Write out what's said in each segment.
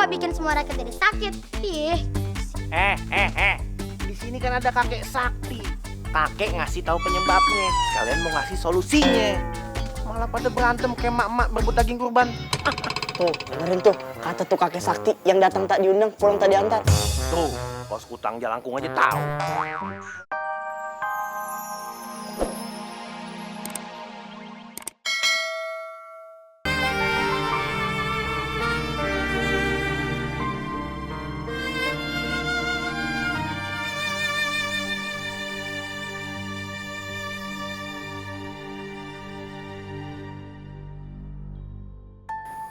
nggak bikin semua rakyat jadi sakit. Ih. Di sini kan ada kakek sakti. Kakek ngasih tahu penyebabnya. Kalian mau ngasih solusinya. Malah pada berantem kayak mak-mak berebut daging kurban. Tuh, dengerin tuh. Kata tuh kakek sakti yang datang tak diundang, pulang tak diantar. Tuh, bos kutang jalangkung aja tahu.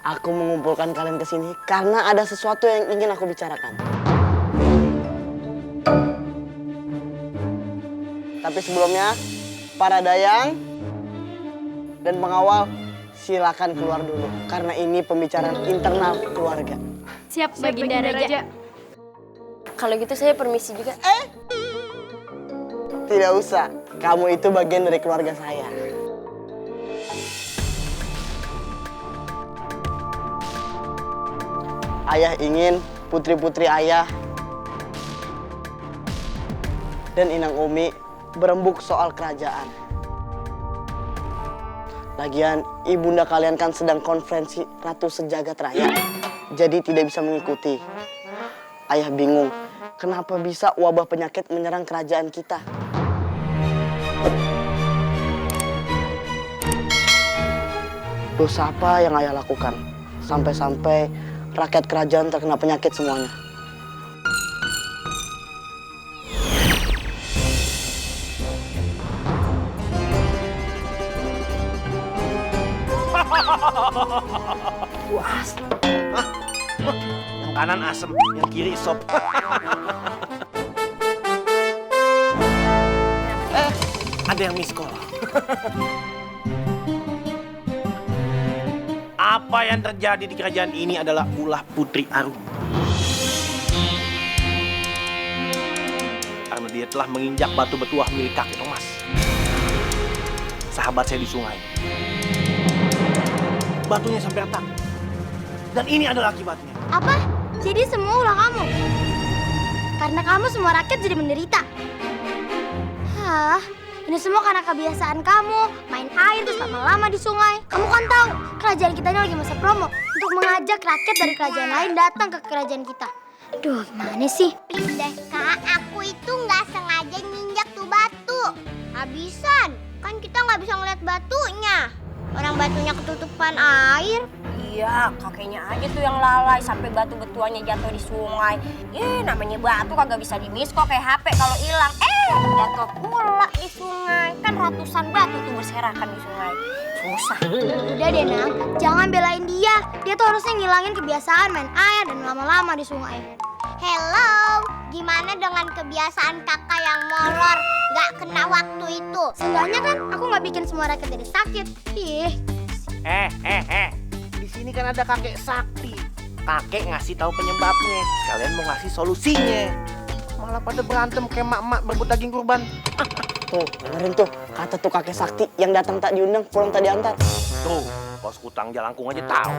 Aku mengumpulkan kalian ke sini karena ada sesuatu yang ingin aku bicarakan. Tapi sebelumnya, para dayang dan pengawal silakan keluar dulu karena ini pembicaraan internal keluarga. Siap, Baginda Raja. Kalau gitu saya permisi juga. Tidak usah, kamu itu bagian dari keluarga saya. Ayah ingin putri-putri ayah dan Inang Umi berembuk soal kerajaan. Lagian, ibunda kalian kan sedang konferensi Ratu Sejagat Raya, jadi tidak bisa mengikuti. Ayah bingung, kenapa bisa wabah penyakit menyerang kerajaan kita? Dosa apa yang ayah lakukan? Sampai-sampai rakyat kerajaan terkena penyakit semuanya. Puas. Yang kanan asem, yang kiri sop. Ada yang miss call. Apa yang terjadi di kerajaan ini adalah ulah Putri Arum. Karena dia telah menginjak batu betuah milik kakek Thomas, sahabat saya di sungai. Batunya sampai retak. Dan ini adalah akibatnya. Apa? Jadi semua ulah kamu? Karena kamu semua rakyat jadi menderita? Hah? Ini semua karena kebiasaan kamu main air terus lama-lama di sungai. Kamu kan tahu kerajaan kita ini lagi masa promo untuk mengajak rakyat dari kerajaan lain datang ke kerajaan kita. Duh, gimana sih? Please deh, Kak. Aku itu nggak sengaja nginjak tuh batu. Habisan. Kan kita nggak bisa ngeliat batunya. Orang batunya ketutupan air. Iya, kakeknya aja tuh yang lalai sampai batu betuannya jatuh di sungai. Namanya batu kagak bisa di-miss kok kayak HP kalau hilang. Jatuh pula di sungai. Kan ratusan batu tuh berserakan di sungai. Susah. Udah deh, Nang. Jangan belain dia. Dia tuh harusnya ngilangin kebiasaan main air dan lama-lama di sungai. Hello, gimana dengan kebiasaan kakak yang molor nggak kena waktu itu? Seenggaknya kan aku nggak bikin semua rakyat jadi sakit. Ih. Di sini kan ada kakek sakti. Kakek ngasih tahu penyebabnya. Kalian mau ngasih solusinya. Malah pada berantem kayak mak-mak berebut daging kurban. Tuh, dengerin tuh. Kata tuh kakek sakti yang datang tak diundang, pulang tak diantar. Tuh, bos kutang jalangkung aja tahu.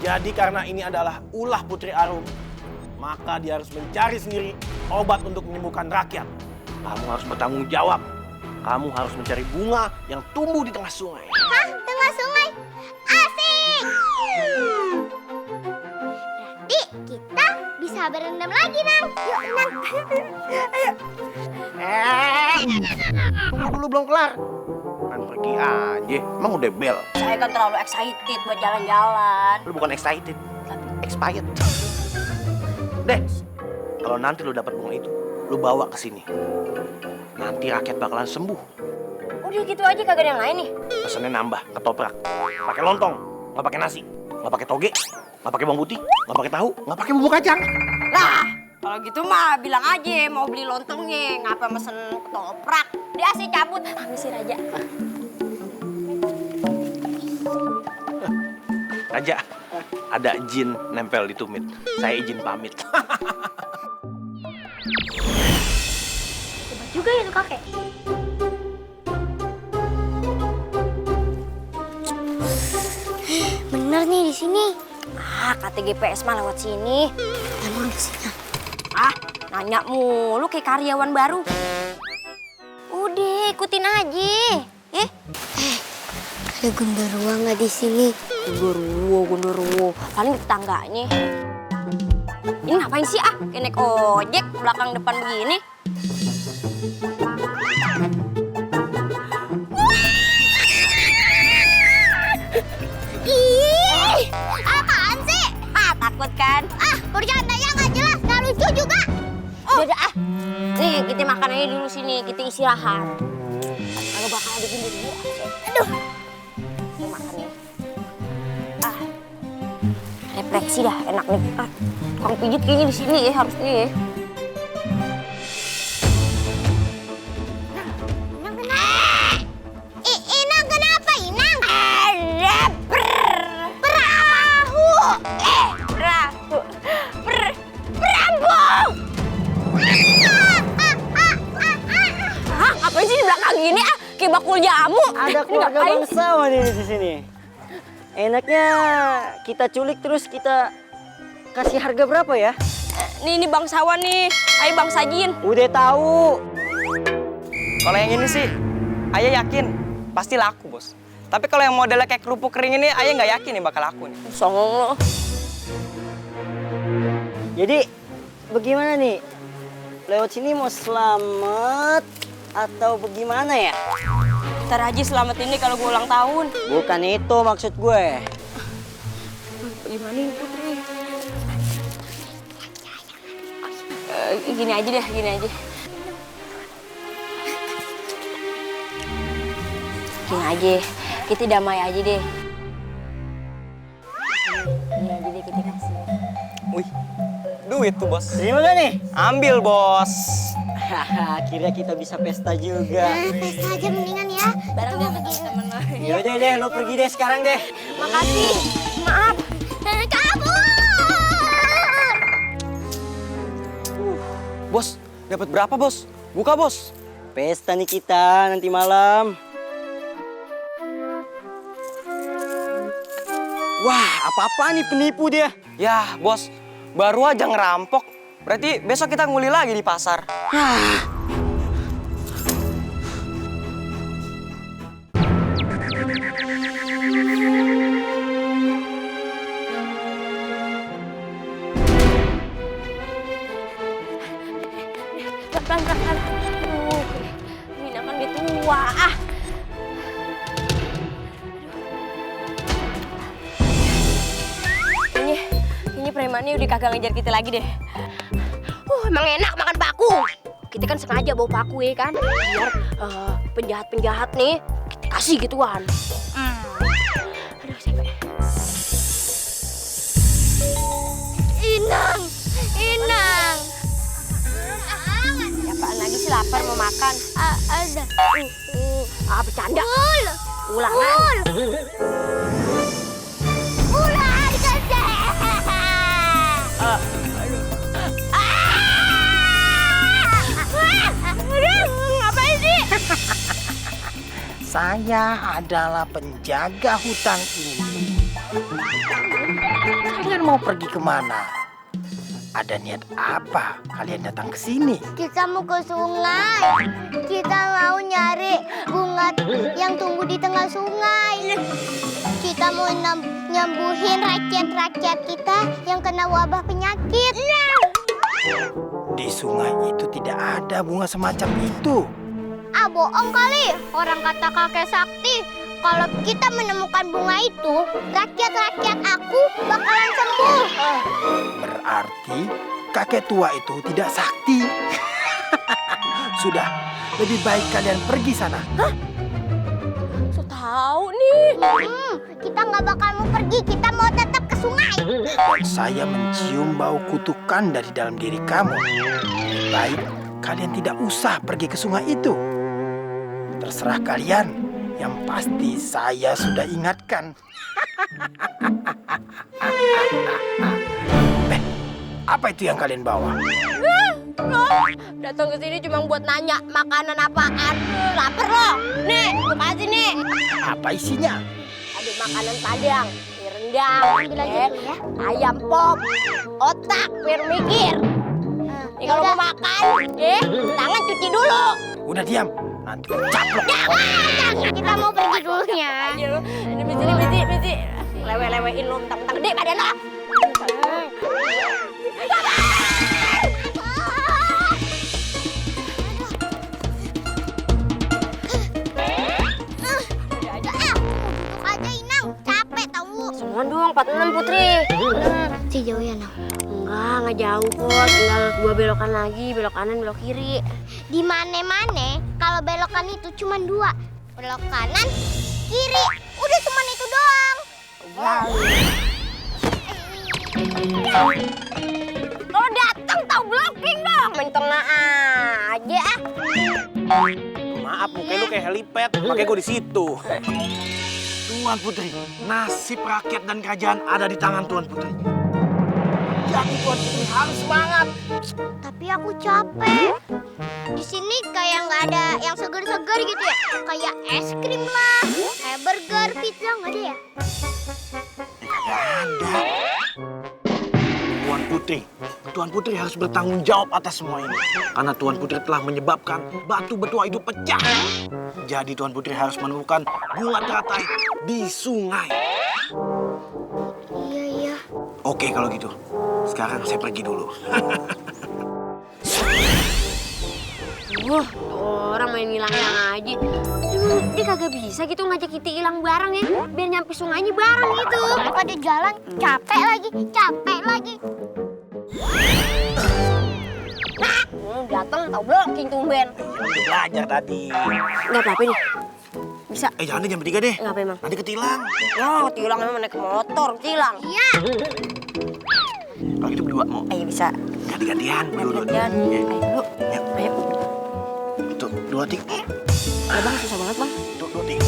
Jadi karena ini adalah ulah Putri Arum, maka dia harus mencari sendiri obat untuk menyembuhkan rakyat. Kamu harus bertanggung jawab. Kamu harus mencari bunga yang tumbuh di tengah sungai. Hah? Tengah sungai? Asik! Berarti kita bisa berendam lagi, Nang. Yuk, Nang. Ayo. Tunggu dulu, belum kelar. Kan pergi aja, emang udah bel. Saya kan terlalu excited buat jalan-jalan. Lu bukan excited, expired. Deh, kalau nanti lu dapat bunga itu, lu bawa ke sini. Nanti rakyat bakalan sembuh. Udah gitu aja kagak ada yang lain nih. Pesannya nambah, ketoprak. Pakai lontong, nggak pakai nasi, nggak pakai toge, nggak pakai bawang putih, nggak pakai tahu, nggak pakai bumbu kacang. Lah, kalau gitu mah bilang aja mau beli lontongnya, ngapa mesen ketoprak. Dia sih cabut. Permisi Raja. Raja, ada jin nempel di tumit. Saya izin pamit. Hebat juga ya tuh kakek. di sini? Ah, KTGPS mah lewat sini. Emang di sini. Ah, nanya mulu kayak karyawan baru. Udah, ikutin aja. Ada genderuwo nggak di sini? Gondoruwo. Paling tetangganya. Ini ngapain sih ah? Kayak naik ojek belakang depan begini. Ih, apaan sih? Ah, takut kan? Ah, bercandanya nggak jelas, nggak lucu juga. Udah ah. Nih, kita makan aja dulu sini. Kita istirahat. Kalau bakal ada genderuwo. Aduh. Ini makan ya. Ah. Refleksi dah, enak nih. Ah, tukang pijit kayaknya di sini ya, harusnya ya. Inang kenapa, Inang? Ada Perahu. perahu. Perampok. Hah, ngapain sih di belakang gini ah? Kayak bakul jamu. Ada Ini keluarga ngapain? bangsawan ini di sini. Enaknya kita culik terus kita kasih harga berapa ya? Nih bangsawan nih. Ayo bang Sajin. Udah tahu. Kalau yang ini sih, ayah yakin pasti laku, Bos. Tapi kalau yang modelnya kayak kerupuk kering ini, ayah nggak yakin nih bakal laku nih. Songong lo. Jadi bagaimana nih? Lewat sini mau selamat atau bagaimana ya? Ntar aja selamat ini kalau gue ulang tahun. Bukan itu maksud gue. Gimana nih Putri? Gini aja deh, gini aja. Gini aja, kita damai aja deh. Gini aja deh kita kasih. Wih, duit tuh, Bos. Terima gak nih? Ambil, Bos. Akhirnya kita bisa pesta juga. Pesta aja mendingan ya. Barang dia teman-teman. Yaudah deh, lo pergi deh sekarang deh. Makasih. Maaf. Kabur. Bos, dapat berapa, Bos? Buka, Bos. Pesta nih kita nanti malam. Wah, apa-apa nih penipu dia. Yah, Bos, baru aja ngerampok. Berarti besok kita nguli lagi di pasar. Pelan-pelan. Aduh, Mina kan dia tua. Ah. Kayaknya premannya udah kagak ngejar kita lagi deh. Emang enak makan paku. Kita kan sengaja bawa paku ya kan, biar penjahat-penjahat nih kita kasih gituan. Aduh, capek. Inang. Apaan lagi sih, lapar mau makan? Ada. Bercanda. Ulangan. Ular gede. Ngapain sih? Saya adalah penjaga hutan ini. Kalian mau pergi kemana? Ada niat apa kalian datang ke sini? Kita mau ke sungai. Kita mau nyari bunga yang tumbuh di tengah sungai. Kita mau nyembuhin rakyat-rakyat kita yang kena wabah penyakit. Di sungai itu tidak ada bunga semacam itu. Ah, bohong kali. Orang kata kakek sakti, kalau kita menemukan bunga itu, rakyat-rakyat aku bakalan sembuh. Berarti kakek tua itu tidak sakti. Sudah, lebih baik kalian pergi sana. So tahu nih. Kita nggak bakal mau pergi, kita mau tetap ke sungai. Dan saya mencium bau kutukan dari dalam diri kamu. Lebih baik kalian tidak usah pergi ke sungai itu. Terserah kalian. Yang pasti saya sudah ingatkan. Apa itu yang kalian bawa? Datang ke sini cuma buat nanya makanan apaan. Lapar loh. Nih, gue kasih nih. Apa isinya? Ada makanan Padang, mie rendang, Ambil aja dulu ya. ayam pop, otak, biar mikir. Nih kalau mau makan, tangan cuci dulu. Udah diam, nanti ku caplok. Kita mau pergi dulunya. Ayo, ini bisi. Lewe-lewein lu, mentang-mentang gede badan lo. Duduk aja Inang, capek tahu. Semua dong, 46 Putri. Sejauh ya Nang. Enggak jauh kok. Tinggal 2 belokan lagi, belok kanan, belok kiri. Di mana-mana kalau belokan itu cuma 2. Belok kanan, kiri. Udah cuma itu doang. Kalau datang tahu blocking dong. Main tengah aja. Maaf, muka lu kayak helipad, pakai gue di situ. Tuan Putri, nasib rakyat dan kerajaan ada di tangan Tuan Putri. Jadi Tuan Putri harus semangat. Tapi aku capek. Di sini kayak nggak ada yang seger-seger gitu ya. Kayak es krim lah, kayak burger, pizza nggak ada ya? Ada. Tuan Putri harus bertanggung jawab atas semua ini. Karena Tuan Putri telah menyebabkan batu betua itu pecah. Jadi Tuan Putri harus menemukan bunga teratai di sungai. Iya. Oke kalau gitu, sekarang saya pergi dulu. Orang main hilang-hilang aja. Emang dia kagak bisa gitu ngajak kita hilang bareng ya. Biar nyampe sungainya bareng gitu. Pada jalan capek lagi. Datang tau blocking tumben. Udah belajar tadi. Nggak apa-apa nih. Bisa. Jangan deh jam 3 deh. Nggak apa emang? Nanti ketilang. Oh, tilang emang naik motor, tilang. Iya. Kalau gitu berdua mau. Ayo bisa. Ganti-gantian. Dulu. Gantian. Ayo dulu. Ayo. Itu 2 tik. Ya bang, susah banget bang. 2 tik.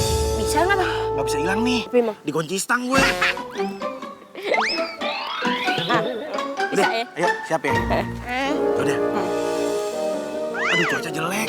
Bisa nggak bang? Gak bisa hilang nih. Tapi emang. Dikunci stang gue. Bisa Udah, ya? ayo siap ya. Udah. Aduh cuaca jelek.